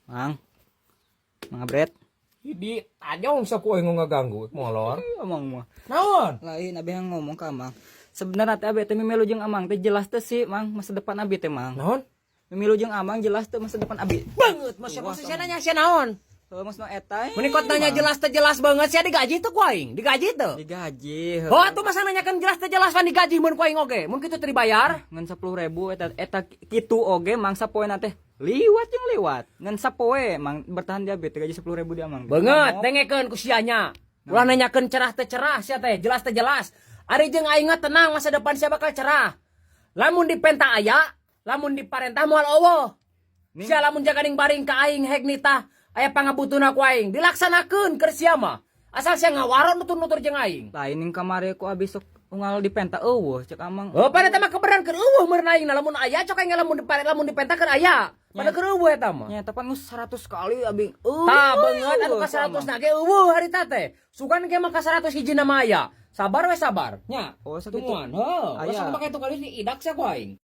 Mang. Mang Abret. Di tajong sa ku aing ngaganggu molor. Ih, Amang mah. Naon? Lain abi yang ngomong ke Amang. Sebenarnya teh abi teh mimilu jeung Amang teh jelas teh sih, Mang, masa depan abi teh, Mang. Naon? Mimilu jeung Amang jelas teh masa depan abi. Banget masa masa sia nanya sia naon? Heuh, maksudna eta. Meni kot nanya jelas teh jelas banget sia digaji teu ku aing? Digaji teu? Digaji. Oh, atuh masa nanyakeun jelas teh jelas pan digaji mun ku aing oge. Mun kitu teu dibayar. Ngan 10.000 eta eta kitu oge, Mang, sapoe teh liwat jeung liwat. Ngan sapoe, Mang, bertahan di abi teh gaji 10.000 di Amang. Banget, dengekeun ku sia nya. Ulah nanyakeun cerah teh cerah sia teh, jelas teh jelas. Ari jeung aing mah tenang, masa depan sia bakal cerah. Lamun dipenta aya, lamun diparentah moal euweuh. Sia lamun jaganing baring ka aing hek nitah aya pangabutuna ku aing, dilaksanakeun keur sia mah. Asal sia ngawaro nutur-nutur jeung aing. Lain yang kamari ku abi sok unggal dipenta euweuh cek Amang. Oh, pada eta mah keberan keur euweuh meureun aing. Lamun aya cok aing lamun dipare lamun dipenta keur aya. Pada keur euweuh eta mah. Nya eta pan geus 100 kali abi. Euweuh. Tah beungeut anu ka Euweuh, ku 100 Amang. Na ge euweuh harita teh. Sugan ge mah ka 100 hiji nama aya. Sabar we sabar. Nya. Oh, sakitu. Tumuan. Heuh, Aya. langsung make itu kali diidak sia ku aing.